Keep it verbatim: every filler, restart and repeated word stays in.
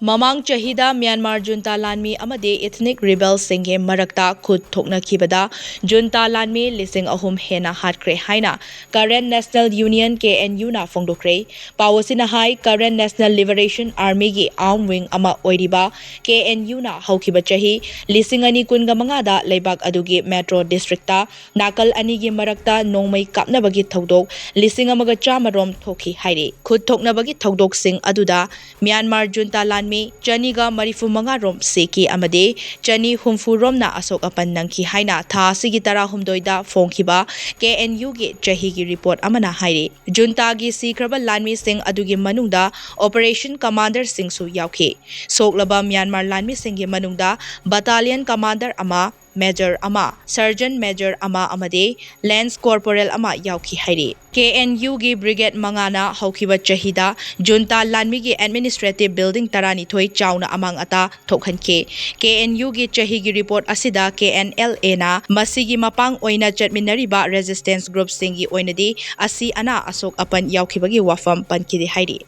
ꯃꯃꯥꯡ ꯆꯍꯤꯗ ꯃ꯭ꯌꯥꯟꯃꯥꯔ ꯖꯨꯟꯇꯥ ꯂꯥꯟꯃꯤ ꯑꯃꯗꯤ ꯏꯊꯅꯤꯛ ꯔꯤꯕꯦꯜꯁꯤꯡꯒꯤ ꯃꯔꯛꯇ ꯈꯨꯠ ꯊꯣꯛꯅꯈꯤꯕꯗ ꯖꯨꯟꯇꯥ ꯂꯥꯟꯃꯤ ꯂꯤꯁꯤꯡ ꯑꯍꯨꯝ ꯍꯦꯟꯅ ꯍꯥꯠꯈ꯭ꯔꯦ ꯍꯥꯏꯅ Karen national union, K N ꯌꯨꯅ ꯐꯣꯡꯗꯣꯛꯈ꯭ꯔꯦ꯫ ꯄꯥꯎ ꯑꯁꯤꯅ ꯍꯥꯏ, ꯀꯔꯦꯟ ꯅꯦꯁꯅꯦꯜ ꯂꯤꯕꯔꯦꯁꯟ ꯑꯥꯔꯃꯤꯒꯤ ꯑꯥꯔꯝ ꯋꯤꯡ ꯑꯃ ꯑꯣꯏꯔꯤꯕ ꯀꯦ ꯑꯦꯟ ꯌꯨꯅ ꯍꯧꯈꯤꯕ ꯆꯍꯤ ꯂꯤꯁꯤꯡ ꯑꯅꯤ ꯀꯨꯟꯒ ꯃꯉꯥꯗ ꯂꯩꯕꯥꯛ ꯑꯗꯨꯒꯤ ꯃꯦꯇ꯭ꯔꯣ ꯗꯤꯁꯇ꯭ꯔꯤꯛꯇ ꯅꯥꯀꯜ ꯑꯅꯤꯒꯤ ꯃꯔꯛꯇ ꯅꯣꯡꯃꯩ ꯀꯥꯞꯅꯕꯒꯤ ꯊꯧꯗꯣꯛ ꯂꯤꯁꯤꯡ ꯑꯃꯒ ꯆꯥꯝꯃ ꯔꯣꯝ ꯊꯣꯛꯈꯤ ꯍꯥꯏꯔꯤ꯫ ꯈꯨꯠ ꯊꯣꯛꯅꯕꯒꯤ ꯊꯧꯗꯣꯛꯁꯤꯡ ꯑꯗꯨꯗ ꯃ꯭ꯌꯥꯟꯃꯥꯔ ꯖꯨꯟꯇꯥ ꯂꯥꯟꯃꯤ ꯆꯅꯤꯒ ꯃꯔꯤꯐꯨ ꯃꯉꯥ ꯔꯣꯝ ꯁꯤꯈꯤ ꯑꯃꯗꯤ ꯆꯅꯤ ꯍꯨꯝꯐꯨ ꯔꯣꯝꯅ ꯑꯁꯣꯛ ꯑꯄꯟ ꯅꯪꯈꯤ ꯍꯥꯏꯅ ꯊꯥ ꯑꯁꯤꯒꯤ ꯇꯔꯥꯍꯨꯝꯗꯣꯏꯗ ꯐꯣꯡꯈꯤꯕ ꯀꯦ ꯑꯦꯟ ꯌꯨꯒꯤ ꯆꯍꯤꯒꯤ ꯔꯤꯄꯣꯔꯠ ꯑꯃꯅ ꯍꯥꯏꯔꯤ꯫ ꯖꯨꯟꯇꯥꯒꯤ ꯁꯤꯈ꯭ꯔꯕ ꯂꯥꯟꯃꯤꯁꯤꯡ ꯑꯗꯨꯒꯤ ꯃꯅꯨꯡꯗ ꯑꯣꯄꯔꯦꯁꯟ ꯀꯃꯥꯟꯗꯔꯁꯤꯡꯁꯨ ꯌꯥꯎꯈꯤ꯫ ꯁꯣꯛꯂꯕ ꯃ꯭ꯌꯥꯟꯃꯥꯔ ꯂꯥꯟꯃꯤꯁꯤꯡꯒꯤ ꯃꯅꯨꯡꯗ ꯕꯇꯥꯂꯤꯌꯟ ꯀꯃꯥꯟꯗꯔ ꯑꯃ, ꯃꯦꯖꯔ ꯑꯃ, ꯁꯔꯖꯟ ꯃꯦꯖꯔ ꯑꯃ ꯑꯃꯗꯤ ꯂꯦꯟꯁ ꯀꯣꯔꯄꯣꯔꯦꯜ ꯑꯃ ꯌꯥꯎꯈꯤ ꯍꯥꯏꯔꯤ꯫ ꯀꯦ ꯑꯦꯟ ꯌꯨꯒꯤ ꯕ꯭ꯔꯤꯒꯦꯗ ꯃꯉꯥꯅ ꯍꯧꯈꯤꯕ ꯆꯍꯤꯗ ꯖꯨꯟꯇꯥ ꯂꯥꯟꯃꯤꯒꯤ ꯑꯦꯗꯃꯤꯅꯤꯁꯇ꯭ꯔꯦꯇꯤꯚ ꯕꯤꯜꯗꯤꯡ ꯇꯔꯥꯅꯤꯊꯣꯏ ꯆꯥꯎꯅ ꯑꯃꯥꯡ ꯑꯇꯥ ꯊꯣꯛꯍꯟꯈꯤ꯫ ꯀꯦ ꯑꯦꯟ ꯌꯨꯒꯤ ꯆꯍꯤꯒꯤ ꯔꯤꯄꯣꯔꯠ ꯑꯁꯤꯗ ꯀꯦ ꯑꯦꯟ ꯑꯦꯜ ꯑꯦꯅ ꯃꯁꯤꯒꯤ ꯃꯄꯥꯡ ꯑꯣꯏꯅ ꯆꯠꯃꯤꯟꯅꯔꯤꯕ ꯔꯦꯖꯤꯁꯇꯦꯟꯁ ꯒ꯭ꯔꯨꯞꯁꯤꯡꯒꯤ ꯑꯣꯏꯅꯗꯤ ꯑꯁꯤ ꯑꯅꯥ ꯑꯁꯣꯛ ꯑꯄꯟ ꯌꯥꯎꯈꯤꯕꯒꯤ ꯋꯥꯐꯝ ꯄꯟꯈꯤꯗꯦ ꯍꯥꯏꯔꯤ꯫